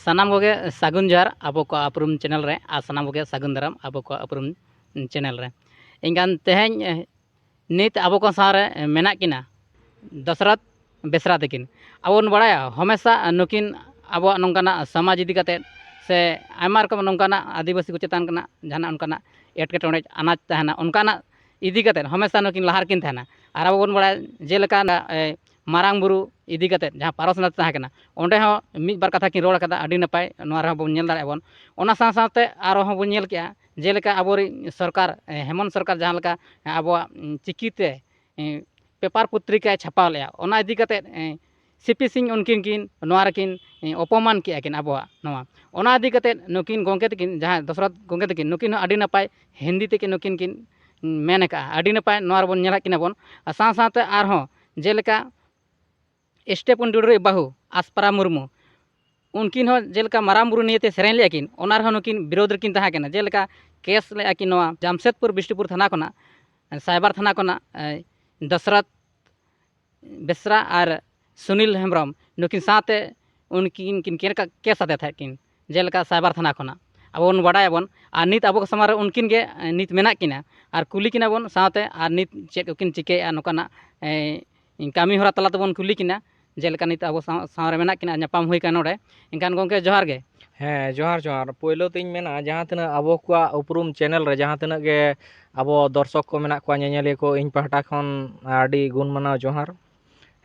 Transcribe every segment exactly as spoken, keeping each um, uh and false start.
ᱥᱟᱱᱟᱢ ᱠᱚᱜᱮ ᱥᱟᱹᱜᱩᱱ ᱡᱚᱦᱟᱨ ᱟᱵᱚ ᱠᱚᱣᱟᱜ ᱩᱯᱨᱩᱢ ᱪᱮᱱᱮᱞ ᱨᱮ, ᱟᱨ ᱥᱟᱱᱟᱢ ᱠᱚᱜᱮ ᱥᱟᱹᱜᱩᱱ ᱫᱟᱨᱟᱢ ᱟᱵᱚ ᱠᱚᱣᱟᱜ ᱩᱯᱨᱩᱢ ᱪᱮᱱᱮᱞ ᱨᱮ᱾ ᱮᱱᱠᱷᱟᱱ ᱛᱮᱦᱮᱧ, ᱮ, ᱱᱤᱛ ᱟᱵᱚ ᱠᱚ ᱥᱟᱶ ᱨᱮ, ᱮ, ᱢᱮᱱᱟᱜ ᱠᱤᱱᱟ ᱫᱚᱥᱨᱚᱛᱷ ᱵᱮᱥᱨᱟ ᱛᱟᱹᱠᱤᱱ᱾ ᱟᱵᱚ ᱵᱚᱱ ᱵᱟᱲᱟᱭᱟ ᱦᱚᱢᱮᱥᱟ ᱱᱩᱠᱤᱱ ᱟᱵᱚᱣᱟᱜ ᱱᱚᱝᱠᱟᱱᱟᱜ ᱥᱚᱢᱟᱡᱽ ᱤᱫᱤ ᱠᱟᱛᱮᱫ ᱥᱮ ᱟᱭᱢᱟ ᱨᱚᱠᱚᱢ ᱱᱚᱝᱠᱟᱱᱟᱜ ᱟᱹᱫᱤᱵᱟᱹᱥᱤ ᱠᱚ ᱪᱮᱛᱟᱱ ᱨᱮᱱᱟᱜ ᱡᱟᱦᱟᱱᱟᱜ ᱚᱱᱠᱟᱱᱟᱜ ᱮᱴᱠᱮᱴᱚᱬᱮ ᱟᱱᱟᱴ ᱛᱟᱦᱮᱱᱟ, ᱚᱱᱠᱟᱱᱟᱜ ᱤᱫᱤ ᱠᱟᱛᱮᱫ ᱦᱚᱢᱮᱥᱟ ᱱᱩᱠᱤᱱ ᱞᱟᱦᱟ ᱨᱮᱠᱤᱱ ᱛᱟᱦᱮᱱᱟ᱾ ᱟᱨ ᱟᱵᱚ ᱵᱚᱱ ᱵᱟᱲᱟᱭᱟ ᱡᱮᱞᱮᱠᱟ, ᱮ, ᱢᱟᱨᱟᱝ ᱵᱩᱨᱩ ᱤᱫᱤ ᱠᱟᱛᱮᱫ ᱡᱟᱦᱟᱸ ᱯᱟᱨᱚᱥᱱᱟᱛᱷ ᱛᱟᱦᱮᱸ ᱠᱟᱱᱟ, ᱚᱸᱰᱮ ᱦᱚᱸ ᱢᱤᱫ ᱵᱟᱨ ᱠᱟᱛᱷᱟ ᱠᱤᱱ ᱨᱚᱲ ᱠᱟᱫᱟ, ᱟᱹᱰᱤ ᱱᱟᱯᱟᱭ, ᱱᱚᱣᱟ ᱨᱮᱦᱚᱸ ᱵᱚᱱ ᱧᱮᱞ ᱫᱟᱲᱮᱭᱟᱜᱼᱟ ᱵᱚᱱ᱾ ᱚᱱᱟ ᱥᱟᱶ ᱥᱟᱶᱛᱮ ᱟᱨᱦᱚᱸ ᱵᱚᱱ ᱧᱮᱞ ᱠᱮᱜᱼᱟ ᱡᱮᱞᱮᱠᱟ ᱟᱵᱚᱨᱤᱡ ᱥᱚᱨᱠᱟᱨ, ᱮ, ᱦᱮᱢᱚᱱᱛ ᱥᱚᱨᱠᱟᱨ ᱡᱟᱦᱟᱸ ᱞᱮᱠᱟ ᱟᱵᱚᱣᱟᱜ, ᱩᱸ, ᱪᱤᱠᱤᱛᱮ, ᱮ, ᱯᱮᱯᱟᱨ ᱯᱚᱛᱨᱤᱠᱟᱭ ᱪᱷᱟᱯᱟᱣ ᱞᱮᱜᱼᱟ, ᱚᱱᱟ ᱤᱫᱤ ᱠᱟᱛᱮᱫ, ᱮ, ᱥᱤ ᱯᱤ ᱥᱤᱝ ᱩᱱᱠᱤᱱ ᱠᱤᱱ ᱱᱚᱣᱟ ᱨᱮᱠᱤᱱ, ᱮ, ᱚᱯᱚᱢᱟᱱ ᱠᱮᱜᱼᱟ ᱠᱤᱱ ᱟᱵᱚᱣᱟᱜ ᱱᱚᱣᱟ᱾ ᱚᱱᱟ ᱤᱫᱤ ᱠᱟᱛᱮᱫ ᱱᱩᱠᱤᱱ ᱜᱚᱢᱠᱮ ᱛᱟᱹᱠᱤᱱ, ᱡᱟᱦᱟᱸᱭ ᱫᱚᱥᱨᱚᱛᱷ ᱜᱚᱢᱠᱮ ᱛᱟᱹᱠᱤᱱ, ᱱᱩᱠᱤᱱ ᱦᱚᱸ ᱟᱹᱰᱤ ᱱᱟᱯᱟᱭ ᱦᱤᱱᱫᱤ ᱛᱮᱠᱤᱱ ᱱᱩᱠᱤᱱ ᱠᱤᱱ ᱢᱮᱱ ᱟᱠᱟᱫᱼᱟ, ᱟᱹᱰᱤ ᱱᱟᱯᱟᱭ, ᱱᱚᱣᱟ ᱨᱮᱵᱚᱱ ᱧᱮᱞᱮᱫ ᱠᱤᱱᱟ ᱵᱚᱱ᱾ ᱟᱨ ᱥᱟᱶ ᱥᱟᱶᱛᱮ ᱟᱨᱦᱚᱸ ᱡᱮᱞᱮᱠᱟ ᱥᱴᱮᱯᱷᱚᱱ ᱴᱩᱰᱩ ᱨᱤᱡ ᱵᱟᱹᱦᱩ ᱟᱥᱯᱟᱨᱟ ᱢᱩᱨᱢᱩ, ᱩᱱᱠᱤᱱ ᱦᱚᱸ ᱡᱮᱞᱮᱠᱟ ᱢᱟᱨᱟᱝ ᱵᱩᱨᱩ ᱱᱤᱭᱮᱛᱮ ᱥᱮᱨᱮᱧ ᱞᱮᱫᱼᱟ ᱠᱤᱱ, ᱚᱱᱟ ᱨᱮᱦᱚᱸ ᱱᱩᱠᱤᱱ ᱵᱤᱨᱳᱫᱷ ᱨᱮᱠᱤᱱ ᱛᱟᱦᱮᱸ ᱠᱟᱱᱟ᱾ ᱡᱮᱞᱮᱠᱟ ᱠᱮᱥ ᱞᱮᱫᱼᱟ ᱠᱤᱱ ᱱᱚᱣᱟ ᱡᱟᱢᱥᱮᱫᱽᱯᱩᱨ ᱵᱤᱥᱱᱩᱯᱩᱨ ᱛᱷᱟᱱᱟ ᱠᱷᱚᱱᱟᱜ, ᱥᱟᱭᱵᱟᱨ ᱛᱷᱟᱱᱟ ᱠᱷᱚᱱᱟᱜ, ᱮ, ᱫᱚᱥᱨᱚᱛᱷ ᱵᱮᱥᱨᱟ ᱟᱨ ᱥᱩᱱᱤᱞ ᱦᱮᱢᱵᱨᱚᱢ ᱱᱩᱠᱤᱱ ᱥᱟᱶᱛᱮ ᱩᱱᱠᱤᱱ ᱠᱤᱱ ᱠᱮ-, ᱠᱮᱥ ᱟᱫᱮ ᱛᱟᱦᱮᱸᱫ ᱠᱤᱱ, ᱡᱮᱞᱮᱠᱟ ᱥᱟᱭᱵᱟᱨ ᱛᱷᱟᱱᱟ ᱠᱷᱚᱱᱟᱜ᱾ ᱟᱵᱚ ᱵᱚᱱ ᱵᱟᱰᱟᱭᱟᱵᱚᱱ, ᱟᱨ ᱱᱤᱛ ᱟᱵᱚ ᱠᱚ ᱥᱟᱢᱟᱝ ᱨᱮ ᱩᱱᱠᱤᱱ ᱜᱮ, ᱮ, ᱱᱤᱛ ᱢᱮᱱᱟᱜ ᱠᱤᱱᱟ, ᱟᱨ ᱠᱩᱞᱤ ᱠᱤᱱᱟ ᱵᱚᱱ ᱥᱟᱶᱛᱮ, ᱟᱨ ᱱᱤᱛ ᱪᱮᱫ ᱠᱚᱠᱤᱱ ᱪᱤᱠᱟᱹᱭᱮᱫᱼᱟ ᱱᱚᱝᱠᱟᱱᱟᱜ, ᱮ, ᱠᱟᱹᱢᱤ ᱦᱚᱨᱟ ᱛᱟᱞᱟ ᱛᱮᱵᱚᱱ ᱠᱩᱞᱤ ᱠᱤᱱᱟ, ᱡᱮᱞᱮᱠᱟ ᱱᱤᱛ ᱟᱵᱚ ᱥᱟᱶ, ᱥᱟᱶ ᱨᱮ ᱢᱮᱱᱟᱜ ᱠᱤᱱᱟ, ᱧᱟᱯᱟᱢ ᱦᱩᱭ ᱠᱟᱱᱟ ᱱᱚᱰᱮ᱾ ᱮᱱᱠᱷᱟᱱ ᱜᱚᱢᱠᱮ ᱡᱚᱦᱟᱨ ᱜᱮ᱾ ᱦᱮᱸ, ᱡᱚᱦᱟᱨ, ᱡᱚᱦᱟᱨ᱾ ᱯᱳᱭᱞᱳ ᱛᱤᱧ ᱢᱮᱱᱟ, ᱡᱟᱦᱟᱸ ᱛᱤᱱᱟᱹᱜ ᱟᱵᱚ ᱠᱚᱣᱟᱜ ᱩᱯᱨᱩᱢ ᱪᱮᱱᱮᱞ ᱨᱮ ᱡᱟᱦᱟᱸ ᱛᱤᱱᱟᱹᱜ ᱜᱮ ᱟᱵᱚ ᱫᱚᱨᱥᱚᱠ ᱠᱚ ᱢᱮᱱᱟᱜ ᱠᱚᱣᱟ, ᱧᱮᱧᱮᱞᱤᱭᱟᱹ ᱠᱚ, ᱤᱧ ᱯᱟᱦᱴᱟ ᱠᱷᱚᱱ ᱟᱹᱰᱤ ᱜᱩᱱ ᱢᱟᱱᱟᱣ ᱡᱚᱦᱟᱨ᱾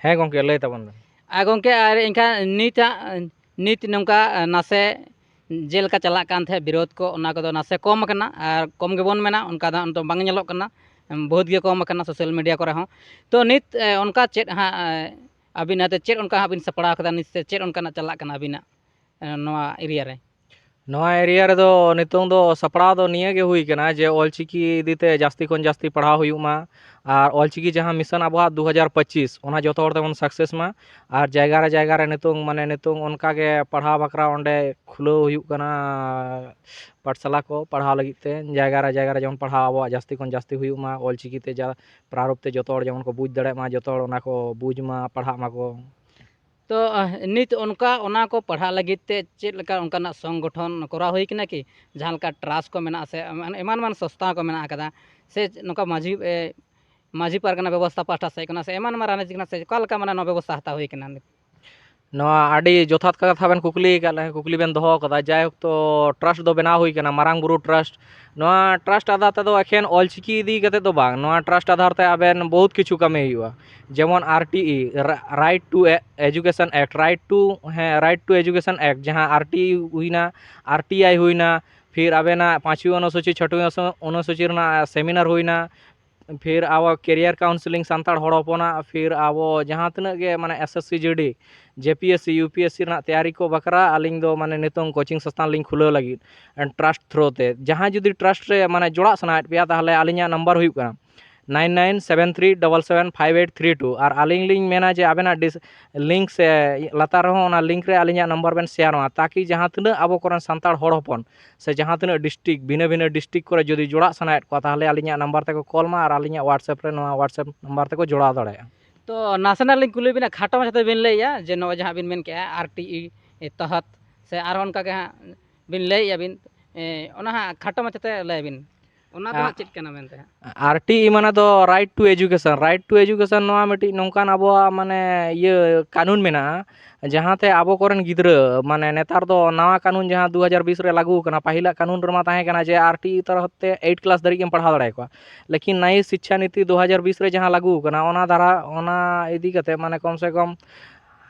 ᱦᱮᱸ ᱜᱚᱢᱠᱮ, ᱞᱟᱹᱭ ᱛᱟᱵᱚᱱ ᱵᱮᱱ᱾ ᱟᱨ ᱜᱚᱢᱠᱮ, ᱟᱨ ᱮᱱᱠᱷᱟᱱ ᱱᱤᱛᱟᱜ, ᱱᱤᱛ ᱱᱚᱝᱠᱟ ᱱᱟᱥᱮ ᱡᱮᱞᱮᱠᱟ ᱪᱟᱞᱟᱜ ᱠᱟᱱ ᱛᱟᱦᱮᱸᱫ ᱵᱤᱨᱳᱫᱷ ᱠᱚ, ᱚᱱᱟ ᱠᱚᱫᱚ ᱱᱟᱥᱮ ᱠᱚᱢ ᱟᱠᱟᱱᱟ, ᱟᱨ ᱠᱚᱢ ᱜᱮᱵᱚᱱ ᱢᱮᱱᱟ, ᱚᱱᱠᱟ ᱫᱚ ᱦᱟᱸᱜ ᱱᱤᱛᱚᱜ ᱵᱟᱝ ᱧᱮᱞᱚᱜ ᱠᱟᱱᱟ, ᱵᱚᱦᱩᱛ ᱜᱮ ᱠᱚᱢ ᱟᱠᱟᱱᱟ ᱥᱳᱥᱟᱞ ᱢᱤᱰᱤᱭᱟ ᱠᱚᱨᱮ ᱦᱚᱸ᱾ ᱛᱚ ᱱᱤᱛ, ᱮ, ᱚᱱᱠᱟ ᱪᱮᱫ ᱦᱟᱸᱜ, ᱮ, ᱟᱹᱵᱤᱱ ᱟᱛᱮ ᱪᱮᱫ ᱚᱱᱠᱟ ᱦᱟᱸᱜ ᱵᱤᱱ ᱥᱟᱯᱲᱟᱣ ᱠᱟᱫᱟ ᱱᱤᱛ, ᱥᱮ ᱪᱮᱫ ᱚᱱᱠᱟᱱᱟᱜ ᱪᱟᱞᱟᱜ ᱠᱟᱱᱟ ᱟᱹᱵᱤᱱᱟᱜ, ᱮ, ᱱᱚᱣᱟ ᱮᱨᱤᱭᱟ ᱨᱮ? ᱱᱚᱣᱟ ᱮᱨᱤᱭᱟ ᱨᱮᱫᱚ ᱱᱤᱛᱚᱝ ᱫᱚ ᱥᱟᱯᱲᱟᱣ ᱫᱚ ᱱᱤᱭᱟᱹ ᱜᱮ ᱦᱩᱭ ᱠᱟᱱᱟ ᱡᱮ ᱚᱞᱪᱤᱠᱤ ᱤᱫᱤ ᱛᱮ ᱡᱟᱹᱥᱛᱤ ᱠᱷᱚᱱ ᱡᱟᱹᱥᱛᱤ ᱯᱟᱲᱦᱟᱣ ᱦᱩᱭᱩᱜ ᱢᱟ, ᱟᱨ ᱚᱞᱪᱤᱠᱤ ᱡᱟᱦᱟᱸ ᱢᱤᱥᱚᱱ ᱟᱵᱚᱣᱟᱜ ᱫᱩ ᱦᱟᱡᱟᱨ ᱯᱚᱸᱪᱤᱥ, ᱚᱱᱟ ᱡᱚᱛᱚ ᱦᱚᱲ ᱛᱮᱵᱚᱱ ᱥᱟᱠᱥᱮᱥ ᱢᱟ᱾ ᱟᱨ ᱡᱟᱭᱜᱟ ᱨᱮ ᱡᱟᱭᱜᱟ ᱨᱮ ᱱᱤᱛᱚᱝ, ᱢᱟᱱᱮ, ᱱᱤᱛᱚᱝ ᱚᱱᱠᱟ ᱜᱮ ᱯᱟᱲᱦᱟᱣ ᱵᱟᱠᱷᱨᱟ ᱚᱸᱰᱮ ᱠᱷᱩᱞᱟᱹᱣ ᱦᱩᱭᱩᱜ ᱠᱟᱱᱟ ᱯᱟᱴᱷᱥᱟᱞᱟ ᱠᱚ, ᱯᱟᱲᱦᱟᱣ ᱞᱟᱹᱜᱤᱫ ᱛᱮ ᱡᱟᱭᱜᱟ ᱨᱮ ᱡᱟᱭᱜᱟ ᱨᱮ ᱡᱮᱢᱚᱱ ᱯᱟᱲᱦᱟᱣ ᱟᱵᱚᱣᱟᱜ ᱡᱟᱹᱥᱛᱤ ᱠᱷᱚᱱ ᱡᱟᱹᱥᱛᱤ ᱦᱩᱭᱩᱜ ᱢᱟ, ᱚᱞᱪᱤᱠᱤ ᱛᱮ ᱡᱟ ᱯᱨᱟᱨᱩᱯ ᱛᱮ ᱡᱚᱛᱚ ᱦᱚᱲ ᱡᱮᱢᱚᱱ ᱠᱚ ᱵᱩᱡᱽ ᱫᱟᱲᱮᱭᱟᱜ ᱢᱟ, ᱡᱚᱛᱚ ᱦᱚᱲ ᱚᱱᱟ ᱠᱚ ᱵᱩᱡᱽ ᱢᱟ, ᱯᱟᱲᱦᱟᱜ ᱢᱟᱠᱚ᱾ ᱛᱚ ᱱᱤᱛ ᱚᱱᱠᱟ ᱚᱱᱟ ᱠᱚ ᱯᱟᱲᱦᱟᱜ ᱞᱟᱹᱜᱤᱫ ᱛᱮ ᱪᱮᱫ ᱞᱮᱠᱟ ᱚᱱᱠᱟᱱᱟᱜ ᱥᱚᱝᱜᱚᱴᱷᱚᱱ ᱠᱚᱨᱟᱣ ᱦᱩᱭ ᱠᱟᱱᱟ ᱠᱤ? ᱡᱟᱦᱟᱸ ᱞᱮᱠᱟ ᱴᱨᱟᱥᱴ ᱠᱚ ᱢᱮᱱᱟᱜᱼᱟ ᱥᱮ ᱮᱢᱟᱱ ᱮᱢᱟᱱ ᱥᱚᱝᱥᱛᱷᱟ ᱠᱚ ᱢᱮᱱᱟᱜ ᱟᱠᱟᱫᱟ, ᱥᱮ ᱱᱚᱝᱠᱟ ᱢᱟᱹᱡᱷᱤ ᱢᱟᱹᱡᱷᱤ ᱯᱟᱨᱜᱟᱱᱟ ᱵᱮᱵᱚᱥᱛᱷᱟ ᱯᱟᱦᱴᱟ ᱥᱮᱫ ᱠᱷᱚᱱᱟᱜ ᱥᱮ ᱮᱢᱟᱱ ᱮᱢᱟᱱ ᱨᱟᱡᱽᱱᱤᱛᱤ ᱠᱷᱚᱱᱟᱜ ᱥᱮ ᱚᱠᱟ ᱞᱮᱠᱟ ᱢᱟᱱᱮ ᱱᱚᱣᱟ ᱵᱮᱵᱚᱥᱛᱷᱟ ᱦᱟᱛᱟᱣ ᱦᱩᱭ ᱠᱟᱱᱟ? ᱱᱚᱣᱟ ᱟᱹᱰᱤ ᱡᱚᱛᱷᱟᱛ ᱠᱟᱛᱷᱟ ᱵᱮᱱ ᱠᱩᱠᱞᱤ ᱟᱠᱟᱫ ᱞᱤᱧᱟᱹ, ᱠᱩᱠᱞᱤ ᱵᱮᱱ ᱫᱚᱦᱚ ᱟᱠᱟᱫᱟ᱾ ᱡᱟᱭᱦᱳᱠ, ᱛᱚ ᱴᱨᱟᱥᱴ ᱫᱚ ᱵᱮᱱᱟᱣ ᱦᱩᱭ ᱠᱟᱱᱟ, ᱢᱟᱨᱟᱝ ᱵᱩᱨᱩ ᱴᱨᱟᱥᱴ᱾ ᱱᱚᱣᱟ ᱴᱨᱟᱥᱴ ᱟᱫᱷᱟᱨ ᱛᱮᱫᱚ ᱮᱠᱷᱮᱱ ᱚᱞᱪᱤᱠᱤ ᱤᱫᱤ ᱠᱟᱛᱮ ᱫᱚ ᱵᱟᱝ, ᱱᱚᱣᱟ ᱴᱨᱟᱥᱴ ᱟᱫᱷᱟᱨ ᱛᱮ ᱟᱵᱮᱱ ᱵᱚᱦᱩᱛ ᱠᱤᱪᱷᱩ ᱠᱟᱹᱢᱤ ᱦᱩᱭᱩᱜᱼᱟ, ᱡᱮᱢᱚᱱ R T E, Right to Education Act, Right to, ᱦᱮᱸ, Right to Education Act, ᱡᱟᱦᱟᱸ ᱟᱨ ᱴᱤ ᱤ ᱦᱩᱭᱱᱟ, ᱟᱨ ᱴᱤ ᱟᱭ ᱦᱩᱭᱱᱟ, ᱯᱷᱤᱨ ᱟᱵᱮᱱᱟᱜ ᱯᱟᱸᱪᱣᱤ ᱚᱱᱩᱥᱩᱪᱤ, ᱪᱷᱚᱴᱤ ᱚᱱᱩᱥᱩᱪᱤ ᱨᱮᱱᱟᱜ ᱥᱮᱢᱤᱱᱟᱨ ᱦᱩᱭᱱᱟ, ᱯᱷᱤᱨ ᱟᱵᱚ career counselling ᱥᱟᱱᱛᱟᱲ ᱦᱚᱲ ᱦᱚᱯᱚᱱᱟᱜ, ᱯᱷᱤᱨ ᱟᱵᱚ ᱡᱟᱦᱟᱸ ᱛᱤᱱᱟᱹᱜ ᱜᱮ ᱢᱟᱱᱮ S S C G D, J P S C, U P S C ᱨᱮᱱᱟᱜ ᱛᱮᱭᱟᱨᱤ ᱠᱚ ᱵᱟᱠᱷᱨᱟ ᱟᱹᱞᱤᱧ ᱫᱚ ᱢᱟᱱᱮ ᱱᱤᱛᱚᱝ ᱠᱳᱪᱤᱝ ᱥᱚᱝᱥᱛᱷᱟᱱ ᱞᱤᱧ ᱠᱷᱩᱞᱟᱹᱣ ᱞᱟᱹᱜᱤᱫ ᱴᱨᱟᱥᱴ ᱛᱷᱨᱳ ᱛᱮ᱾ ᱡᱟᱦᱟᱸᱭ ᱡᱩᱫᱤ ᱴᱨᱟᱥᱴ ᱨᱮ ᱢᱟᱱᱮ ᱡᱚᱲᱟᱜ ᱥᱟᱱᱟᱭᱮᱫ ᱯᱮᱭᱟ, ᱛᱟᱦᱚᱞᱮ ᱟᱹᱞᱤᱧᱟᱜ ᱱᱟᱢᱵᱟᱨ ᱦᱩᱭᱩᱜ ᱠᱟᱱᱟ nine nine seven three double seven five eight three two᱾ ᱟᱨ ᱟᱹᱞᱤᱧ ᱞᱤᱧ ᱢᱮᱱᱟ ᱡᱮ ᱟᱵᱮᱱᱟᱜ ᱰᱤᱥ-, ᱞᱤᱝᱠ ᱥᱮ ᱞᱟᱛᱟᱨ ᱨᱮᱦᱚᱸ ᱚᱱᱟ ᱞᱤᱝᱠ ᱨᱮ ᱟᱹᱞᱤᱧᱟᱜ ᱱᱟᱢᱵᱟᱨ ᱵᱮᱱ ᱥᱮᱭᱟᱨ ᱢᱟ, ᱛᱟᱠᱤ ᱡᱟᱦᱟᱸ ᱛᱤᱱᱟᱹᱜ ᱟᱵᱚ ᱠᱚᱨᱮᱱ ᱥᱟᱱᱛᱟᱲ ᱦᱚᱲ ᱦᱚᱯᱚᱱ ᱥᱮ ᱡᱟᱦᱟᱸ ᱛᱤᱱᱟᱹᱜ ᱰᱤᱥᱴᱨᱤᱠᱴ, ᱵᱷᱤᱱᱟᱹ ᱵᱷᱤᱱᱟᱹ ᱰᱤᱥᱴᱨᱤᱠᱴ ᱠᱚᱨᱮ ᱡᱩᱫᱤ ᱡᱚᱲᱟᱜ ᱥᱟᱱᱟᱭᱮᱫ ᱠᱚᱣᱟ, ᱛᱟᱦᱚᱞᱮ ᱟᱹᱞᱤᱧᱟᱜ ᱱᱟᱢᱵᱟᱨ ᱛᱮᱠᱚ ᱠᱚᱞ ᱢᱟ ᱟᱨ ᱟᱹᱞᱤᱧᱟᱜ WhatsApp ᱨᱮ, ᱱᱚᱣᱟ WhatsApp ᱱᱟᱢᱵᱟᱨ ᱛᱮᱠᱚ ᱡᱚᱲᱟᱣ ᱫᱟᱲᱮᱭᱟᱜᱼᱟ᱾ ᱛᱚ ᱱᱟᱥᱮᱱᱟᱜ ᱞᱤᱧ ᱠᱩᱞᱤ ᱵᱤᱱᱟ, ᱠᱷᱟᱴᱚ ᱢᱟᱪᱷᱟ ᱛᱮᱵᱤᱱ ᱞᱟᱹᱭᱮᱜᱼᱟ ᱡᱮ ᱱᱚᱜᱼᱚᱭ ᱡᱟᱦᱟᱸ ᱵᱤᱱ ᱢᱮᱱ ᱠᱮᱜᱼᱟ ᱟᱨ ᱴᱤ ᱤ ᱛᱚᱦᱚᱛ ᱥᱮ ᱟᱨᱦᱚᱸ ᱚᱱᱠᱟ ᱜᱮ ᱦᱟᱸᱜ ᱵᱤᱱ ᱞᱟᱹᱭᱮᱜᱼᱟ ᱵᱤᱱ, ᱮ, ᱚᱱᱟ ᱦᱟᱸᱜ ᱠᱷᱟᱴᱚ ᱢᱟᱪᱷᱟᱛᱮ ᱞᱟᱹᱭ ᱵᱤᱱ, ᱚᱱᱟ ᱫᱚ ᱦᱟᱸᱜ ᱟ-, ᱪᱮᱫ ᱠᱟᱱᱟ ᱢᱮᱱᱛᱮ ᱦᱟᱸᱜ? ᱟᱨ ᱴᱤ ᱤ ᱢᱟᱱᱮ ᱫᱚ Right to Education, Right to Education ᱱᱚᱣᱟ ᱢᱤᱫᱴᱤᱡ ᱱᱚᱝᱠᱟᱱ ᱟᱵᱚᱣᱟᱜ ᱢᱟᱱᱮ ᱤᱭᱟᱹ ᱠᱟᱹᱱᱩᱱ ᱢᱮᱱᱟᱜᱼᱟ, ᱡᱟᱦᱟᱸᱛᱮ ᱟᱵᱚ ᱠᱚᱨᱮᱱ ᱜᱤᱫᱽᱨᱟᱹ ᱢᱟᱱᱮ ᱱᱮᱛᱟᱨ ᱫᱚ ᱱᱟᱣᱟ ᱠᱟᱹᱱᱩᱱ ᱡᱟᱦᱟᱸ ᱫᱩ ᱦᱟᱡᱟᱨ ᱵᱤᱥ ᱨᱮ ᱞᱟᱹᱜᱩ ᱟᱠᱟᱱᱟ, ᱯᱟᱹᱦᱤᱞᱟᱜ ᱠᱟᱹᱱᱩᱱ ᱨᱮᱢᱟ ᱛᱟᱦᱮᱸ ᱠᱟᱱᱟ ᱡᱮ ᱟᱨ ᱴᱤ ᱤ ᱛᱚᱨᱚᱯ ᱛᱮ ᱮᱭᱤᱴ ᱠᱞᱟᱥ ᱫᱷᱟᱹᱨᱤᱡ ᱜᱮᱢ ᱯᱟᱲᱦᱟᱣ ᱫᱟᱲᱮᱭᱟᱠᱚᱣᱟ, ᱞᱮᱠᱤᱱ ᱱᱟᱭᱤ ᱥᱤᱪᱪᱷᱟ ᱱᱤᱛᱤ ᱫᱩ ᱦᱟᱡᱟᱨ ᱵᱤᱥ ᱨᱮ ᱡᱟᱦᱟᱸ ᱞᱟᱹᱜᱩ ᱟᱠᱟᱱᱟ, ᱚᱱᱟ ᱫᱷᱟᱨᱟ, ᱚᱱᱟ ᱤᱫᱤ ᱠᱟᱛᱮ ᱢᱟᱱᱮ ᱠᱚᱢ ᱥᱮ ᱠᱚᱢ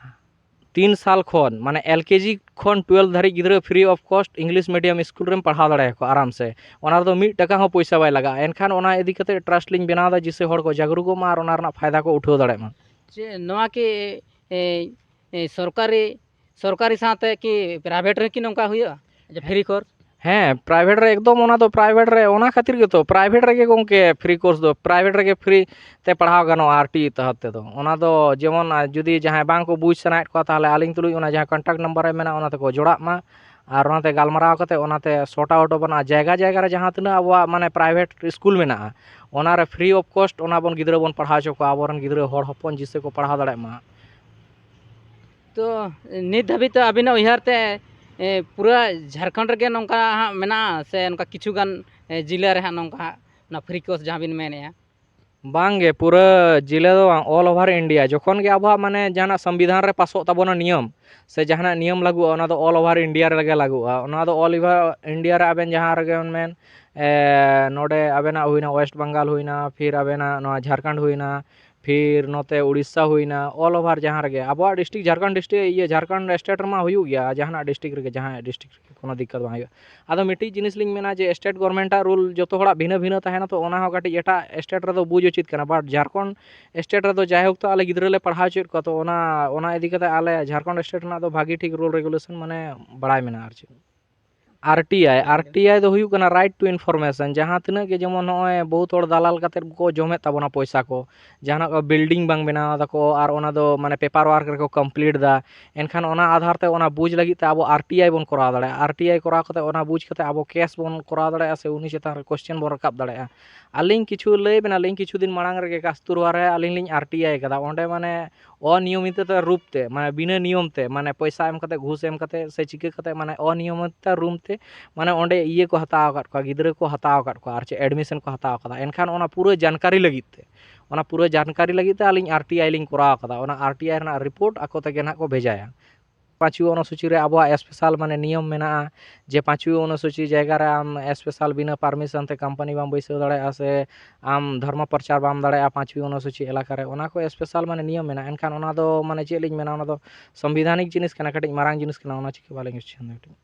ᱛᱤᱱ ᱥᱟᱞ ᱠᱷᱚᱱ ᱢᱟᱱᱮ ᱮᱞ ᱠᱮ ᱡᱤ ᱠᱷᱚᱱ ᱴᱩᱭᱮᱞᱵᱷ ᱫᱷᱟᱹᱨᱤᱡ ᱜᱤᱫᱽᱨᱟᱹ free of cost English medium school ᱨᱮᱢ ᱯᱟᱲᱦᱟᱣ ᱫᱟᱲᱮᱭᱟᱠᱚᱣᱟ ᱟᱨᱟᱢ ᱥᱮ᱾ ᱚᱱᱟ ᱨᱮᱫᱚ ᱢᱤᱫ ᱴᱟᱠᱟ ᱦᱚᱸ ᱯᱚᱭᱥᱟ ᱵᱟᱭ ᱞᱟᱜᱟᱜᱼᱟ᱾ ᱮᱱᱠᱷᱟᱱ ᱚᱱᱟ ᱤᱫᱤ ᱠᱟᱛᱮ ᱴᱨᱟᱥᱴ ᱞᱤᱧ ᱵᱮᱱᱟᱣ ᱮᱫᱟ, ᱡᱮᱥᱮ ᱦᱚᱲ ᱠᱚ ᱡᱟᱜᱽᱨᱩᱠᱚᱜ ᱢᱟ ᱟᱨ ᱚᱱᱟ ᱨᱮᱱᱟᱜ ᱯᱷᱟᱭᱫᱟ ᱠᱚ ᱩᱴᱷᱟᱹᱣ ᱫᱟᱲᱮᱭᱟᱜ ᱢᱟ᱾ ᱪᱮᱫ ᱱᱚᱣᱟ ᱠᱤ, ᱮ, ᱮ, ᱥᱚᱨᱠᱟᱨᱤ, ᱥᱚᱨᱠᱟᱨᱤ ᱥᱟᱶᱛᱮ ᱠᱤ ᱯᱨᱟᱭᱵᱷᱮᱴ ᱨᱮ ᱠᱤ ᱱᱚᱝᱠᱟ ᱦᱩᱭᱩᱜᱼᱟ ᱡᱮ free course? ᱦᱮᱸ, ᱯᱨᱟᱭᱵᱷᱮᱴ ᱨᱮ ᱮᱠᱫᱚᱢ, ᱚᱱᱟ ᱫᱚ ᱯᱨᱟᱭᱵᱷᱮᱴ ᱨᱮ, ᱚᱱᱟ ᱠᱷᱟᱹᱛᱤᱨ ᱜᱮᱛᱚ ᱯᱨᱟᱭᱵᱷᱮᱴ ᱨᱮᱜᱮ ᱜᱚᱢᱠᱮ free course ᱫᱚ, ᱯᱨᱟᱭᱵᱷᱮᱴ ᱨᱮᱜᱮ free ᱛᱮ ᱯᱟᱲᱦᱟᱣ ᱜᱟᱱᱚᱜᱼᱟ ᱟᱨ ᱴᱤ ᱤ ᱛᱚᱦᱚᱛ ᱛᱮᱫᱚ᱾ ᱚᱱᱟ ᱫᱚ ᱡᱮᱢᱚᱱ, ᱟᱨ ᱡᱩᱫᱤ ᱡᱟᱦᱟᱸᱭ ᱵᱟᱝ ᱠᱚ ᱵᱩᱡᱽ ᱥᱟᱱᱟᱭᱮᱫ ᱠᱚᱣᱟ, ᱛᱟᱦᱚᱞᱮ ᱟᱹᱞᱤᱧ ᱛᱩᱞᱩᱡ ᱚᱱᱟ ᱡᱟᱦᱟᱸ contact number ᱨᱮ ᱢᱮᱱᱟᱜᱼᱟ, ᱚᱱᱟ ᱛᱮᱠᱚ ᱡᱚᱲᱟᱜ ᱢᱟ ᱟᱨ ᱚᱱᱟᱛᱮ ᱜᱟᱞᱢᱟᱨᱟᱣ ᱠᱟᱛᱮ ᱚᱱᱟᱛᱮ sort out ᱟᱵᱚᱱ᱾ ᱟᱨ ᱡᱟᱭᱜᱟ ᱡᱟᱭᱜᱟ ᱨᱮ ᱡᱟᱦᱟᱸ ᱛᱤᱱᱟᱹᱜ ᱟᱵᱚᱣᱟᱜ ᱢᱟᱱᱮ ᱯᱨᱟᱭᱵᱷᱮᱴ ᱥᱠᱩᱞ ᱢᱮᱱᱟᱜᱼᱟ, ᱚᱱᱟ ᱨᱮ free of cost ᱚᱱᱟ ᱵᱚᱱ ᱜᱤᱫᱽᱨᱟᱹ ᱵᱚᱱ ᱯᱟᱲᱦᱟᱣ ᱦᱚᱪᱚ ᱠᱚᱣᱟ, ᱟᱵᱚᱨᱮᱱ ᱜᱤᱫᱽᱨᱟᱹ ᱦᱚᱲ ᱦᱚᱯᱚᱱ ᱡᱮᱥᱮ ᱠᱚ ᱯᱟᱲᱦᱟᱣ ᱫᱟᱲᱮᱭᱟᱜ ᱢᱟ᱾ ᱛᱚ ᱱᱤᱛ ᱫᱷᱟᱹᱵᱤᱡ ᱛᱮ ᱟᱹᱵᱤᱱᱟᱜ ᱩᱭᱦᱟᱹᱨ ᱛᱮ ᱮ, ᱯᱩᱨᱟᱹ ᱡᱷᱟᱲᱠᱷᱚᱸᱰ ᱨᱮᱜᱮ ᱱᱚᱝᱠᱟ ᱦᱟᱸᱜ ᱢᱮᱱᱟᱜᱼᱟ, ᱥᱮ ᱱᱚᱝᱠᱟ ᱠᱤᱪᱷᱩ ᱜᱟᱱ ᱮ, ᱡᱤᱞᱟᱹ ᱨᱮ ᱦᱟᱸᱜ ᱱᱚᱝᱠᱟ ᱦᱟᱸᱜ ᱚᱱᱟ free course ᱡᱟᱦᱟᱸ ᱵᱤᱱ ᱢᱮᱱᱮᱫᱼᱟ? ᱵᱟᱝ ᱜᱮ, ᱯᱩᱨᱟᱹ ᱡᱤᱞᱟᱹ ᱫᱚ ᱵᱟᱝ, all over India᱾ ᱡᱚᱠᱷᱚᱱ ᱜᱮ ᱟᱵᱚᱣᱟᱜ ᱢᱟᱱᱮ ᱡᱟᱦᱟᱱᱟᱜ ᱥᱚᱝᱵᱤᱫᱷᱟᱱ ᱨᱮ ᱯᱟᱥᱚᱜ ᱛᱟᱵᱚᱱᱟ ᱱᱤᱭᱚᱢ, ᱥᱮ ᱡᱟᱦᱟᱱᱟᱜ ᱱᱤᱭᱚᱢ ᱞᱟᱹᱜᱩᱜᱼᱟ, ᱚᱱᱟ ᱫᱚ all over India ᱨᱮᱜᱮ ᱞᱟᱹᱜᱩᱜᱼᱟ᱾ ᱚᱱᱟ ᱫᱚ all over India ᱨᱮ ᱟᱵᱮᱱ ᱡᱟᱦᱟᱸ ᱨᱮᱜᱮ ᱵᱮᱱ ᱢᱮᱱ, ᱮ, ᱱᱚᱰᱮ ᱟᱵᱮᱱᱟᱜ ᱦᱩᱭᱱᱟ West Bengal ᱦᱩᱭᱱᱟ, ᱯᱷᱤᱨ ᱟᱵᱮᱱᱟᱜ ᱱᱚᱣᱟ ᱡᱷᱟᱲᱠᱷᱚᱸᱰ ᱦᱩᱭᱱᱟ, ᱯᱷᱤᱨ ᱱᱚᱛᱮ ᱩᱲᱤᱥᱥᱟ ᱦᱩᱭᱱᱟ, all over ᱡᱟᱦᱟᱸ ᱨᱮᱜᱮ ᱟᱵᱚᱣᱟᱜ district, ᱡᱷᱟᱲᱠᱷᱚᱸᱰ district, ᱤᱭᱟᱹ, ᱡᱷᱟᱲᱠᱷᱚᱸᱰ state ᱨᱮᱢᱟ ᱦᱩᱭᱩᱜ ᱜᱮᱭᱟ, ᱡᱟᱦᱟᱱᱟᱜ district ᱨᱮᱜᱮ, ᱡᱟᱦᱟᱸᱭᱟᱜ district ᱨᱮᱜᱮ, ᱠᱳᱱᱳ ᱫᱤᱠᱠᱟᱛ ᱵᱟᱝ ᱦᱩᱭᱩᱜᱼᱟ᱾ ᱟᱫᱚ ᱢᱤᱫᱴᱤᱡ ᱡᱤᱱᱤᱥ ᱞᱤᱧ ᱢᱮᱱᱟ ᱡᱮ state government ᱟᱜ rule ᱡᱚᱛᱚ ᱦᱚᱲᱟᱜ ᱵᱷᱤᱱᱟᱹ ᱵᱷᱤᱱᱟᱹ ᱛᱟᱦᱮᱱᱟ, ᱛᱚ ᱚᱱᱟ ᱦᱚᱸ ᱠᱟᱹᱴᱤᱡ ᱮᱴᱟᱜ state ᱨᱮᱫᱚ ᱵᱩᱡᱽ ᱩᱪᱤᱛ ᱠᱟᱱᱟ, but ᱡᱷᱟᱲᱠᱷᱚᱸᱰ state ᱨᱮᱫᱚ ᱡᱟᱭᱦᱳᱠ, ᱛᱚ ᱟᱞᱮ ᱜᱤᱫᱽᱨᱟᱹ ᱞᱮ ᱯᱟᱲᱦᱟᱣ ᱦᱚᱪᱚᱭᱮᱫ ᱠᱚᱣᱟ, ᱛᱚ ᱚᱱᱟ, ᱚᱱᱟ ᱤᱫᱤ ᱠᱟᱛᱮ ᱟᱞᱮ ᱡᱷᱟᱲᱠᱷᱚᱸᱰ state ᱨᱮᱱᱟᱜ ᱫᱚ ᱵᱷᱟᱹᱜᱤ ᱴᱷᱤᱠ rule regulation ᱢᱟᱱᱮ ᱵᱟᱲᱟᱭ ᱢᱮᱱᱟᱜᱼᱟ ᱟᱨ ᱪᱮᱫ᱾ R T I, R T I ᱫᱚ ᱦᱩᱭᱩᱜ ᱠᱟᱱᱟ right to information᱾ ᱡᱟᱦᱟᱸ ᱛᱤᱱᱟᱹᱜ ᱜᱮ ᱡᱮᱢᱚᱱ ᱱᱚᱜᱼᱚᱭ ᱵᱚᱦᱩᱛ ᱦᱚᱲ ᱫᱟᱞᱟᱞ ᱠᱟᱛᱮᱫ ᱠᱚ ᱡᱚᱢᱮᱫ ᱛᱟᱵᱚᱱᱟ ᱯᱚᱭᱥᱟ ᱠᱚ, ᱡᱟᱦᱟᱱᱟᱜ ᱠᱚ building ᱵᱟᱝ ᱵᱮᱱᱟᱣ ᱫᱟᱠᱚ ᱟᱨ ᱚᱱᱟ ᱫᱚ ᱢᱟᱱᱮ paper work ᱨᱮᱠᱚ complete ᱫᱟ, ᱮᱱᱠᱷᱟᱱ ᱚᱱᱟ ᱟᱫᱷᱟᱨ ᱛᱮ ᱚᱱᱟ ᱵᱩᱡᱽ ᱞᱟᱹᱜᱤᱫ ᱛᱮ ᱟᱵᱚ R T I ᱵᱚᱱ ᱠᱚᱨᱟᱣ ᱫᱟᱲᱮᱭᱟᱜᱼᱟ᱾ R T I ᱠᱚᱨᱟᱣ ᱠᱟᱛᱮ ᱚᱱᱟ ᱵᱩᱡᱽ ᱠᱟᱛᱮ ᱟᱵᱚ case ᱵᱚᱱ ᱠᱚᱨᱟᱣ ᱫᱟᱲᱮᱭᱟᱜᱼᱟ ᱥᱮ ᱩᱱᱤ ᱪᱮᱛᱟᱱ ᱨᱮ question ᱵᱚᱱ ᱨᱟᱠᱟᱵ ᱫᱟᱲᱮᱭᱟᱜᱼᱟ᱾ ᱟᱹᱞᱤᱧ ᱠᱤᱪᱷᱩ ᱞᱟᱹᱭ ᱵᱮᱱᱟ, ᱟᱹᱞᱤᱧ ᱠᱤᱪᱷᱩ ᱫᱤᱱ ᱢᱟᱲᱟᱝ ᱨᱮᱜᱮ ᱠᱟᱥᱛᱩᱨᱵᱷᱟ ᱨᱮ ᱟᱹᱞᱤᱧ ᱞᱤᱧ R T I ᱠᱟᱫᱟ, ᱚᱸᱰᱮ ᱢᱟᱱᱮ ᱚᱱᱤᱭᱚᱢᱤᱛᱚ ᱨᱩᱯ ᱛᱮ, ᱢᱟᱱᱮ ᱵᱤᱱᱟᱹ ᱱᱤᱭᱚᱢ ᱛᱮ, ᱢᱟᱱᱮ ᱯᱚᱭᱥᱟ ᱮᱢ ᱠᱟᱛᱮ, ᱜᱷᱩᱥ ᱮᱢ ᱠᱟᱛᱮ ᱥᱮ ᱪᱤᱠᱟᱹ ᱠᱟᱛᱮ, ᱢᱟᱱᱮ ᱚᱱᱤᱭᱚᱢᱤᱛᱚ ᱨᱩᱯ ᱛᱮ, ᱢᱟᱱᱮ ᱚᱸᱰᱮ ᱤᱭᱟᱹ ᱠᱚ ᱦᱟᱛᱟᱣ ᱟᱠᱟᱫ ᱠᱚᱣᱟ, ᱜᱤᱫᱽᱨᱟᱹ ᱠᱚ ᱦᱟᱛᱟᱣ ᱟᱠᱟᱫ ᱠᱚᱣᱟ, ᱟᱨ ᱪᱮᱫ admission ᱠᱚ ᱦᱟᱛᱟᱣ ᱟᱠᱟᱫᱟ᱾ ᱮᱱᱠᱷᱟᱱ ᱚᱱᱟ ᱯᱩᱨᱟᱹ ᱡᱟᱱᱠᱟᱨᱤ ᱞᱟᱹᱜᱤᱫ ᱛᱮ, ᱚᱱᱟ ᱯᱩᱨᱟᱹ ᱡᱟᱱᱠᱟᱨᱤ ᱞᱟᱹᱜᱤᱫ ᱛᱮ ᱟᱹᱞᱤᱧ R T I ᱞᱤᱧ ᱠᱚᱨᱟᱣ ᱟᱠᱟᱫᱟ᱾ ᱚᱱᱟ R T I ᱨᱮᱱᱟᱜ report ᱟᱠᱚ ᱛᱮᱜᱮ ᱱᱟᱦᱟᱜ ᱠᱚ ᱵᱷᱮᱡᱟᱭᱟ᱾ ᱯᱟᱸᱪᱣᱤ ᱚᱱᱩᱥᱩᱪᱤ ᱨᱮ ᱟᱵᱚᱣᱟᱜ special ᱢᱟᱱᱮ ᱱᱤᱭᱚᱢ ᱢᱮᱱᱟᱜᱼᱟ ᱡᱮ ᱯᱟᱸᱪᱣᱤ ᱚᱱᱩᱥᱩᱪᱤ ᱡᱟᱭᱜᱟ ᱨᱮ ᱟᱢ special ᱵᱤᱱᱟᱹ permission ᱛᱮ company ᱵᱟᱢ ᱵᱟᱹᱭᱥᱟᱹᱣ ᱫᱟᱲᱮᱭᱟᱜᱼᱟ, ᱥᱮ ᱟᱢ ᱫᱷᱚᱨᱢᱚ ᱯᱨᱚᱪᱟᱨ ᱵᱟᱢ ᱫᱟᱲᱮᱭᱟᱜᱼᱟ ᱯᱟᱸᱪᱣᱤ ᱚᱱᱩᱥᱩᱪᱤ ᱮᱞᱟᱠᱟ ᱨᱮ᱾ ᱚᱱᱟ ᱠᱚ special ᱢᱟᱱᱮ ᱱᱤᱭᱚᱢ ᱢᱮᱱᱟᱜᱼᱟ᱾ ᱮᱱᱠᱷᱟᱱ ᱚᱱᱟ ᱫᱚ ᱢᱟᱱᱮ ᱪᱮᱫ ᱞᱤᱧ ᱢᱮᱱᱟ, ᱚᱱᱟ ᱫᱚ ᱥᱚᱝᱵᱤᱫᱷᱟᱱᱤᱠ ᱡᱤᱱᱤᱥ ᱠᱟᱱᱟ, ᱠᱟᱹᱴᱤᱡ ᱢᱟᱨᱟᱝ ᱡᱤᱱᱤᱥ ᱠᱟᱱᱟ, ᱚᱱᱟ ᱪᱤᱠᱟᱹ ᱵᱟᱞᱤᱧ ᱩᱪᱷᱟᱹᱱ ᱫᱟ ᱠᱟᱹᱴᱤᱡ᱾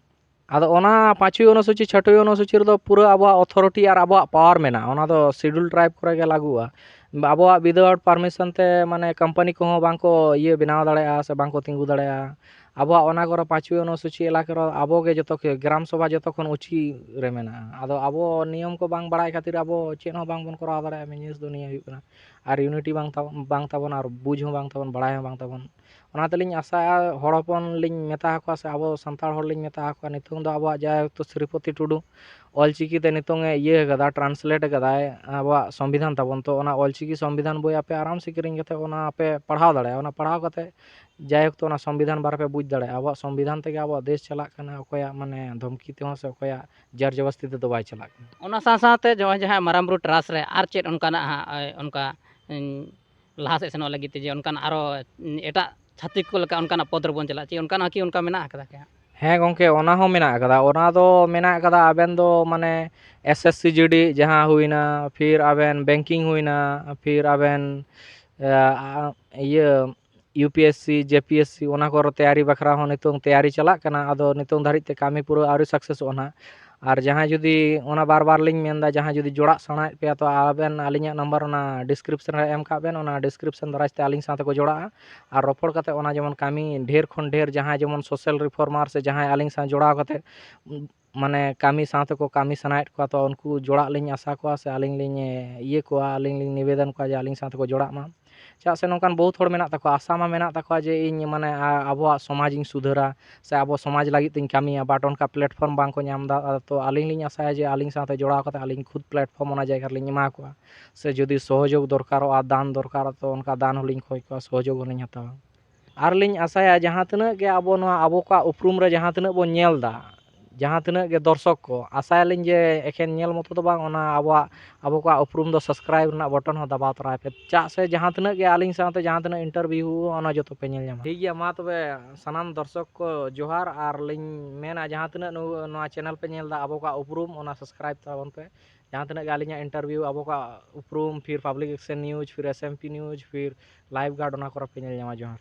ᱟᱫᱚ ᱚᱱᱟ ᱯᱟᱸᱪᱣᱤ ᱚᱱᱩᱥᱩᱪᱤ, ᱪᱷᱚᱴᱣᱤ ᱚᱱᱩᱥᱩᱪᱤ ᱨᱮᱫᱚ ᱯᱩᱨᱟᱹ ᱟᱵᱚᱣᱟᱜ authority ᱟᱨ ᱟᱵᱚᱣᱟᱜ power ᱢᱮᱱᱟᱜᱼᱟ, ᱚᱱᱟ ᱫᱚ schedule tribe ᱠᱚᱨᱮ ᱜᱮ ᱞᱟᱹᱜᱩᱜᱼᱟ᱾ ᱟᱵᱚᱣᱟᱜ without permission ᱛᱮ ᱢᱟᱱᱮ company ᱠᱚᱦᱚᱸ ᱵᱟᱝ ᱠᱚ ᱤᱭᱟᱹ ᱵᱮᱱᱟᱣ ᱫᱟᱲᱮᱭᱟᱜᱼᱟ ᱥᱮ ᱵᱟᱝ ᱠᱚ ᱛᱤᱸᱜᱩ ᱫᱟᱲᱮᱭᱟᱜᱼᱟ᱾ ᱟᱵᱚᱣᱟᱜ ᱚᱱᱟ ᱠᱚᱨᱮ ᱯᱟᱸᱪᱣᱤ ᱚᱱᱩᱥᱩᱪᱤ ᱮᱞᱟᱠᱟ ᱨᱮ ᱟᱵᱚ ᱜᱮ ᱡᱚᱛᱚ ᱠᱷᱚᱱ, ᱜᱨᱟᱢ ᱥᱚᱵᱷᱟ ᱡᱚᱛᱚ ᱠᱷᱚᱱ ᱩᱪᱤ ᱨᱮ ᱢᱮᱱᱟᱜᱼᱟ᱾ ᱟᱫᱚ ᱟᱵᱚ ᱱᱤᱭᱚᱢ ᱠᱚ ᱵᱟᱝ ᱵᱟᱲᱟᱭ ᱠᱷᱟᱹᱛᱤᱨ ᱟᱵᱚ ᱪᱮᱫ ᱦᱚᱸ ᱵᱟᱝ ᱵᱚᱱ ᱠᱚᱨᱟᱣ ᱫᱟᱲᱮᱭᱟᱜᱼᱟ᱾ ᱢᱮᱱ ᱡᱤᱱᱤᱥ ᱫᱚ ᱱᱤᱭᱟᱹ ᱦᱩᱭᱩᱜ ᱠᱟᱱᱟ᱾ ᱟᱨ unity ᱵᱟᱝ ᱛᱟᱵᱚᱱ, ᱵᱟᱝ ᱛᱟᱵᱚᱱ, ᱟᱨ ᱵᱩᱡᱽ ᱦᱚᱸ ᱵᱟᱝ ᱛᱟᱵᱚᱱ, ᱵᱟᱲᱟᱭ ᱦᱚᱸ ᱵᱟᱝ ᱛᱟᱵᱚᱱ᱾ ᱚᱱᱟ ᱛᱮᱞᱤᱧ ᱟᱥᱟᱜᱼᱟ, ᱦᱚᱲ ᱦᱚᱯᱚᱱ ᱞᱤᱧ ᱢᱮᱛᱟ ᱟᱠᱚᱣᱟ ᱥᱮ ᱟᱵᱚ ᱥᱟᱱᱛᱟᱲ ᱦᱚᱲ ᱞᱤᱧ ᱢᱮᱛᱟ ᱟᱠᱚᱣᱟ, ᱱᱤᱛᱚᱝ ᱫᱚ ᱟᱵᱚᱣᱟᱜ ᱡᱟᱭᱦᱳᱠ ᱛᱚ ᱥᱨᱤᱯᱚᱛᱤ ᱴᱩᱰᱩ ᱚᱞᱪᱤᱠᱤ ᱛᱮ ᱱᱤᱛᱚᱝ ᱮ ᱤᱭᱟᱹ ᱟᱠᱟᱫᱟ, translate ᱟᱠᱟᱫᱟᱭ ᱟᱵᱚᱣᱟᱜ ᱥᱚᱝᱵᱤᱫᱷᱟᱱ ᱛᱟᱵᱚᱱ᱾ ᱛᱚ ᱚᱱᱟ ᱚᱞᱪᱤᱠᱤ ᱥᱚᱝᱵᱤᱫᱷᱟᱱ ᱵᱳᱭ ᱟᱯᱮ ᱟᱨᱟᱢ ᱥᱮ ᱠᱤᱨᱤᱧ ᱠᱟᱛᱮ ᱚᱱᱟ ᱯᱮ ᱯᱟᱲᱦᱟᱣ ᱫᱟᱲᱮᱭᱟᱜᱼᱟ᱾ ᱚᱱᱟ ᱯᱟᱲᱦᱟᱣ ᱠᱟᱛᱮ ᱡᱟᱭᱦᱳᱠ ᱛᱚ ᱚᱱᱟ ᱥᱚᱝᱵᱤᱫᱷᱟᱱ ᱵᱟᱨᱮ ᱯᱮ ᱵᱩᱡᱽ ᱫᱟᱲᱮᱭᱟᱜᱼᱟ᱾ ᱟᱵᱚᱣᱟᱜ ᱥᱚᱝᱵᱤᱫᱷᱟᱱ ᱛᱮᱜᱮ ᱟᱵᱚᱣᱟᱜ ᱫᱮᱥ ᱪᱟᱞᱟᱜ ᱠᱟᱱᱟ, ᱚᱠᱚᱭᱟᱜ ᱢᱟᱱᱮ ᱫᱷᱚᱢᱠᱤ ᱛᱮᱦᱚᱸ ᱥᱮ ᱚᱠᱚᱭᱟᱜ ᱡᱟᱨ ᱡᱚᱵᱚᱥᱛᱤ ᱛᱮᱫᱚ ᱵᱟᱭ ᱪᱟᱞᱟᱜ ᱠᱟᱱᱟ᱾ ᱚᱱᱟ ᱥᱟᱶ ᱥᱟᱶᱛᱮ ᱱᱚᱜᱼᱚᱭ ᱡᱟᱦᱟᱸ ᱢᱟᱨᱟᱝ ᱵᱩᱨᱩ ᱴᱨᱟᱥᱴ ᱨᱮ ᱟᱨ ᱪᱮᱫ ᱚᱱᱠᱟᱱᱟᱜ ᱦᱟᱸᱜ, ᱮ, ᱚᱱᱠᱟ, ᱩᱸ, ᱞᱟᱦᱟ ᱥᱮᱫ ᱥᱮᱱᱚᱜ ᱞᱟᱹᱜᱤᱫ ᱛᱮ ᱡᱮ ᱚᱱᱠᱟᱱ ᱟᱨᱚ, ᱩᱸ, ᱮᱴᱟᱜ ᱪᱷᱟᱹᱛᱤᱠ ᱠᱚ ᱞᱮᱠᱟ ᱚᱱᱠᱟᱱᱟᱜ ᱯᱚᱫᱽ ᱨᱮᱵᱚᱱ ᱪᱟᱞᱟᱜᱼᱟ, ᱪᱮ ᱚᱱᱠᱟᱱᱟᱜ ᱠᱤ ᱚᱱᱠᱟ ᱢᱮᱱᱟᱜ ᱟᱠᱟᱫᱟ ᱠᱤ ᱦᱟᱸᱜ? ᱦᱮᱸ ᱜᱚᱢᱠᱮ, ᱚᱱᱟ ᱦᱚᱸ ᱢᱮᱱᱟᱜ ᱟᱠᱟᱫᱟ᱾ ᱚᱱᱟ ᱫᱚ ᱢᱮᱱᱟᱜ ᱟᱠᱟᱫᱟ, ᱟᱵᱮᱱ ᱫᱚ ᱢᱟᱱᱮ S S C G D ᱡᱟᱦᱟᱸ ᱦᱩᱭᱱᱟ, ᱯᱷᱤᱨ ᱟᱵᱮᱱ banking ᱦᱩᱭᱱᱟ, ᱯᱷᱤᱨ ᱟᱵᱮᱱ, ᱮ, ᱟ, ᱤᱭᱟᱹ, U P S C, J P S C, ᱚᱱᱟ ᱠᱚᱨᱮ ᱛᱮᱭᱟᱨᱤ ᱵᱟᱠᱷᱨᱟ ᱦᱚᱸ ᱱᱤᱛᱚᱝ ᱛᱮᱭᱟᱨᱤ ᱪᱟᱞᱟᱜ ᱠᱟᱱᱟ᱾ ᱟᱫᱚ ᱱᱤᱛᱚᱝ ᱫᱷᱟᱹᱨᱤᱡ ᱛᱮ ᱠᱟᱹᱢᱤ ᱯᱩᱨᱟᱹ ᱟᱹᱣᱨᱤ ᱥᱟᱠᱥᱮᱥᱚᱜᱼᱟ ᱱᱟᱦᱟᱜ᱾ ᱟᱨ ᱡᱟᱦᱟᱸᱭ ᱡᱩᱫᱤ, ᱚᱱᱟ ᱵᱟᱨ ᱵᱟᱨ ᱞᱤᱧ ᱢᱮᱱᱫᱟ, ᱡᱟᱦᱟᱸᱭ ᱡᱩᱫᱤ ᱡᱚᱲᱟᱜ ᱥᱟᱱᱟᱭᱮᱫ ᱯᱮᱭᱟ, ᱛᱚ ᱟᱵᱮᱱ ᱟᱹᱞᱤᱧᱟᱜ ᱱᱟᱢᱵᱟᱨ ᱚᱱᱟ ᱰᱤᱥᱠᱨᱤᱯᱥᱚᱱ ᱨᱮ ᱮᱢ ᱠᱟᱜ ᱵᱮᱱ, ᱚᱱᱟ ᱰᱤᱥᱠᱨᱤᱯᱥᱚᱱ ᱫᱟᱨᱟᱭ ᱛᱮ ᱟᱹᱞᱤᱧ ᱥᱟᱶ ᱛᱮᱠᱚ ᱡᱚᱲᱟᱜᱼᱟ᱾ ᱟᱨ ᱨᱚᱯᱚᱲ ᱠᱟᱛᱮ ᱚᱱᱟ ᱡᱮᱢᱚᱱ ᱠᱟᱹᱢᱤ ᱰᱷᱮᱨ ᱠᱷᱚᱱ ᱰᱷᱮᱨ ᱡᱟᱦᱟᱸᱭ ᱡᱮᱢᱚᱱ social reformer ᱥᱮ ᱡᱟᱦᱟᱸᱭ ᱟᱹᱞᱤᱧ ᱥᱟᱶ ᱡᱚᱲᱟᱣ ᱠᱟᱛᱮ, ᱩᱢ, ᱢᱟᱱᱮ ᱠᱟᱹᱢᱤ ᱥᱟᱶ ᱛᱮᱠᱚ ᱠᱟᱹᱢᱤ ᱥᱟᱱᱟᱭᱮᱫ ᱠᱚᱣᱟ, ᱛᱚ ᱩᱱᱠᱩ ᱡᱚᱲᱟᱜ ᱞᱤᱧ ᱟᱥᱟ ᱠᱚᱣᱟ ᱥᱮ ᱟᱹᱞᱤᱧ ᱞᱤᱧ, ᱮ, ᱤᱭᱟᱹ ᱠᱚᱣᱟ, ᱟᱹᱞᱤᱧ ᱞᱤᱧ ᱱᱤᱵᱮᱫᱚᱱ ᱠᱚᱣᱟ ᱡᱮ ᱟᱹᱞᱤᱧ ᱥᱟᱶ ᱛᱮᱠᱚ ᱡᱚᱲᱟᱜ ᱢᱟ᱾ ᱪᱮᱫᱟᱜ ᱥᱮ ᱱᱚᱝᱠᱟᱱ ᱵᱚᱦᱩᱛ ᱦᱚᱲ ᱢᱮᱱᱟᱜ ᱛᱟᱠᱚᱣᱟ, ᱟᱥᱟ ᱢᱟ ᱢᱮᱱᱟᱜ ᱛᱟᱠᱚᱣᱟ ᱡᱮ ᱤᱧ ᱢᱟᱱᱮ, ᱟ-, ᱟᱵᱚᱣᱟᱜ ᱥᱚᱢᱟᱡᱽ ᱤᱧ ᱥᱩᱫᱷᱟᱹᱨᱟ ᱥᱮ ᱟᱵᱚ ᱥᱚᱢᱟᱡᱽ ᱞᱟᱹᱜᱤᱫ ᱛᱤᱧ ᱠᱟᱹᱢᱤᱭᱟ, but ᱚᱱᱠᱟ platform ᱵᱟᱝ ᱠᱚ ᱧᱟᱢ ᱮᱫᱟ᱾ ᱟ, ᱛᱚ ᱟᱹᱞᱤᱧ ᱞᱤᱧ ᱟᱥᱟᱭᱟ ᱡᱮ ᱟᱹᱞᱤᱧ ᱥᱟᱶᱛᱮ ᱡᱚᱲᱟᱣ ᱠᱟᱛᱮ ᱟᱹᱞᱤᱧ ᱠᱷᱩᱫ platform ᱚᱱᱟ ᱡᱟᱭᱜᱟ ᱨᱮᱞᱤᱧ ᱮᱢᱟ ᱠᱚᱣᱟ, ᱥᱮ ᱡᱩᱫᱤ ᱥᱚᱦᱚᱡᱳᱜᱽ ᱫᱚᱨᱠᱟᱨᱚᱜᱼᱟ, ᱫᱟᱱ ᱫᱚᱨᱠᱟᱨᱚᱜᱼᱟ, ᱛᱚ ᱚᱱᱠᱟ ᱫᱟᱱ ᱦᱚᱸᱞᱤᱧ ᱠᱷᱚᱡ ᱠᱚᱣᱟ, ᱥᱚᱦᱚᱡᱳᱜᱽ ᱦᱚᱸᱞᱤᱧ ᱦᱟᱛᱟᱣᱟ᱾ ᱟᱨ ᱞᱤᱧ ᱟᱥᱟᱭᱟ ᱡᱟᱦᱟᱸ ᱛᱤᱱᱟᱹᱜ ᱜᱮ ᱟᱵᱚ ᱱᱚᱣᱟ ᱟᱵᱚ ᱠᱚᱣᱟᱜ ᱩᱯᱨᱩᱢ ᱨᱮ ᱡᱟᱦᱟᱸ ᱛᱤᱱᱟᱹᱜ ᱵᱚᱱ ᱧᱮᱞ ᱮᱫᱟ, ᱡᱟᱦᱟᱸ ᱛᱤᱱᱟᱹᱜ ᱜᱮ ᱫᱚᱨᱥᱚᱠ ᱠᱚ, ᱟᱥᱟᱭᱟᱞᱤᱧ ᱡᱮ ᱮᱠᱷᱮᱱ ᱧᱮᱞ ᱢᱚᱛᱚ ᱫᱚ ᱵᱟᱝ, ᱚᱱᱟ ᱟᱵᱚᱣᱟᱜ, ᱟᱵᱚ ᱠᱚᱣᱟᱜ ᱩᱯᱨᱩᱢ ᱫᱚ subscribe ᱨᱮᱱᱟᱜ button ᱦᱚᱸ ᱫᱟᱵᱟᱣ ᱛᱚᱨᱟᱭ ᱯᱮ᱾ ᱪᱮᱫᱟᱜ ᱥᱮ ᱡᱟᱦᱟᱸ ᱛᱤᱱᱟᱹᱜ ᱜᱮ ᱟᱹᱞᱤᱧ ᱥᱟᱶᱛᱮ ᱡᱟᱦᱟᱸ ᱛᱤᱱᱟᱹᱜ interview ᱦᱩᱭᱩᱜᱼᱟ, ᱚᱱᱟ ᱡᱚᱛᱚ ᱯᱮ ᱧᱮᱞ ᱧᱟᱢᱟ᱾ ᱴᱷᱤᱠ ᱜᱮᱭᱟ, ᱢᱟ ᱛᱚᱵᱮ ᱥᱟᱱᱟᱢ ᱫᱚᱨᱥᱚᱠ ᱠᱚ ᱡᱚᱦᱟᱨ, ᱟᱨ ᱞᱤᱧ ᱢᱮᱱᱟ ᱡᱟᱦᱟᱸ ᱛᱤᱱᱟᱹᱜ ᱱᱩ-, ᱱᱚᱣᱟ channel ᱯᱮ ᱧᱮᱞ ᱮᱫᱟ ᱟᱵᱚ ᱠᱚᱣᱟᱜ ᱩᱯᱨᱩᱢ, ᱚᱱᱟ subscribe ᱛᱟᱵᱚᱱ ᱯᱮ᱾ ᱡᱟᱦᱟᱸ ᱛᱤᱱᱟᱹᱜ ᱜᱮ ᱟᱹᱞᱤᱧᱟᱜ interview, ᱟᱵᱚ ᱠᱚᱣᱟᱜ ᱩᱯᱨᱩᱢ, ᱯᱷᱤᱨ Public Action News, ᱯᱷᱤᱨ S M P News, ᱯᱷᱤᱨ Live Guard, ᱚᱱᱟ ᱠᱚᱨᱮ ᱯᱮ ᱧᱮᱞ ᱧᱟᱢᱟ᱾ ᱡᱚᱦᱟᱨ᱾